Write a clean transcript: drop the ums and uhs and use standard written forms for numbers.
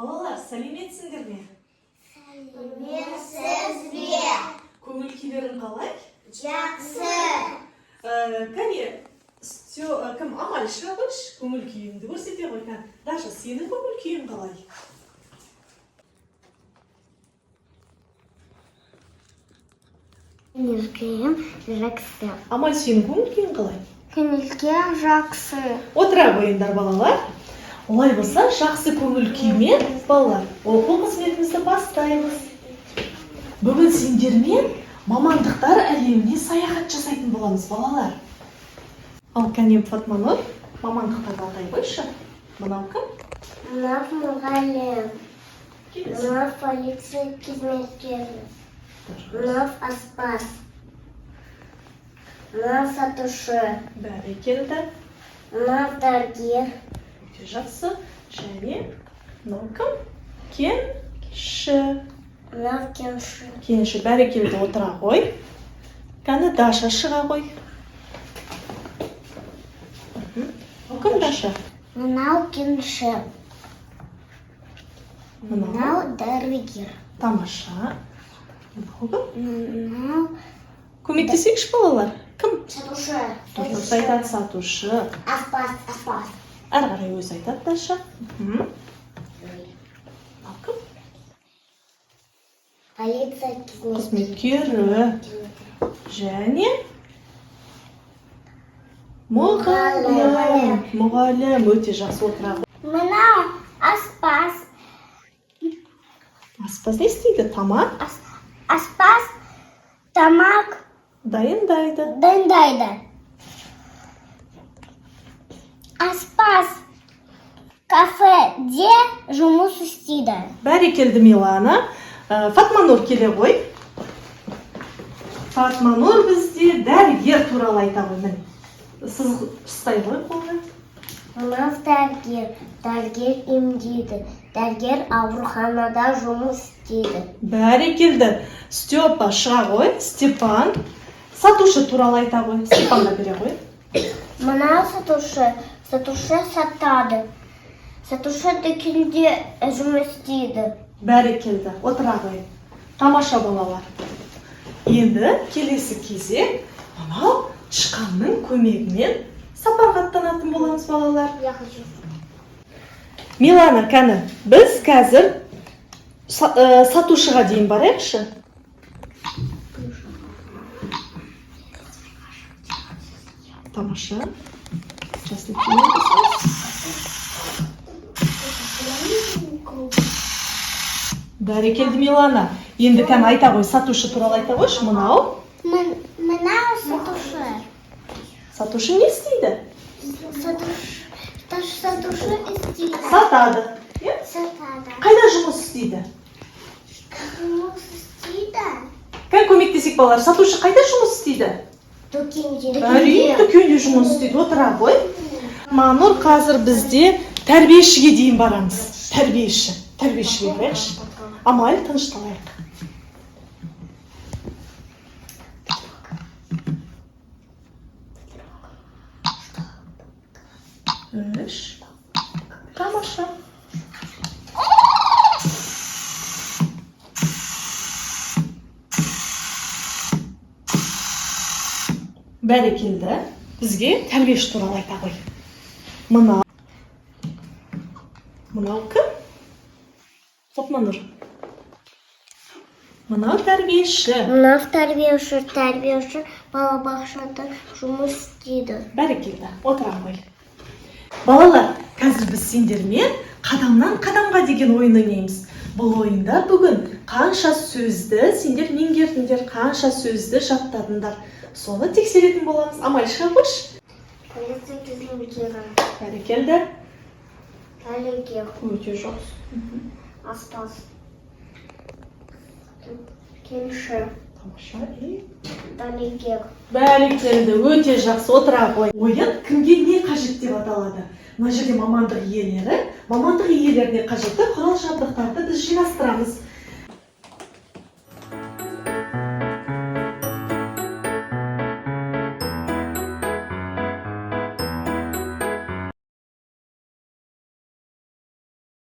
Балалар, сәлеметсіңдер ме? Сәлеметсіз бе? Көңіл күйлерің қалай? Жақсы. Кәне, кім, Амаль, шыға қойшы, көңіл күйіңді көрсете ғой, кәне. Даша, сенің көңіл күйің қалай? Көңіл күйім жақсы. Амаль, сенің көңіл күйің қалай? Көңіл күйім жақсы. Отыра қойыңдар, балалар. Олай болса, жақсы көңіл күймен, балалар, оқу қызметімізді бастаймыз. Бүгін сендермен мамандықтар әлеміне саяхат жасайтын боламыз, балалар. Ал кәне, Фатманұр, мамандықтарды атай қойшы. Мынау кім? Мынау мұғалім. Келесі. Мынау полиция қызметкері. Мынау аспаз. Мынау сатушы. Бәрекелді. Мынау дәрігер. Өте жақсы. Және мынау кім? Кенші. Мынау кенші. Кенші, бәрекелді, отыра ғой. Кәні, Даша, шыға ғой. Мынау кім, Даша? Мынау кенші. Мынау. Мынау дәрігер. Тамаша. Мынау кім? Мынау Көмектесейікші, балалар. Кім? сатушы. Дұрыс айтады, сатушы. Аспаз, аспаз. Әрі қарай өзі айтады, Даша. Мынау кім? Полиция Қызметкері. қызметкері. Және мұғалім. Мұғалім, өте жақсы, отыра ғой. Мынау аспаз. Аспаз не істейді? Тамақ Аспаз тамақ дайындайды. дайындайды. Аспаз кафеде жұмыс істейді. Бәрекелді, Милана. Фатманұр, келе ғой. Фатманұр бізде дәрігер туралы айта ғой, міне. Сыз ұстай ғой қолына. Мынау дәрігер. Дәрігер емдейді. Дәрігер ауруханада жұмыс істейді. Бәрекелді. Степа, шыға ғой. Степан сатушы туралы айта ғой. Степанға бере ғой. Мынау сатушы. Сатушы сатады. Сатушы дүкенде жұмыс істейді. Бәрекелді, отыра ғой. Тамаша, балалар. Енді келесі кезек, мынау тышқанның көмегімен сапарға аттанатын боламыз, балалар. Я хочу. Милана, кәні, біз қазір сатушыға дейін барайықшы. Тамаша. Жасыл киім басамыз. Бәрекелді, Милана. Енді кәні, айта ғой, сатушы туралы айта қойшы. Мынау Мынау сатушы. Сатушы не істейді? Сатушы істейді. Сатады. Иә? Сатады. Қайда жұмыс істейді? Жұмыс істейді. Кәне, көмектесейік, балалар. Сатушы қайда жұмыс істейді? Дүкенде. Әрине, дүкенде жұмыс істейді. Отыра ғой. Манұр, қазір бізде тәрбиешіге дейін барамыз. Тәрбиеші. Тәрбиешіге барайықшы. Амаль, тынышталайық. Үш. Тамаша. Бәрекелді. Бізге тәрбиеші туралы айта ғой. Мынау. Мынау кім? Фатманұр. Мынау тәрбиеші. Мынау тәрбиеші. Тәрбиеші балабақшада жұмыс істейді. Бәрекелді. Отыра ғой. Балалар, қазір біз сендермен қадамнан қадамға деген ойын ойнаймыз. Бұл ойында бүгін қанша сөзді сендер меңгердіңдер, қанша сөзді жаттадыңдар. Соны тексеретін боламыз. Амаль, шыға қойшы. Полиция қызметкері. Бәрекелді. Дәрігер. Өте жақсы. Аспаз. Кенші. Тамаша. И Дәрігер. Бәрекелді, өте жақсы, отыра ғой. Ойын «Кімге не қажет» деп аталады. Мына жерде мамандық иелері, мамандық иелеріне қажетті құрал жабдықтарды біз жинастырамыз.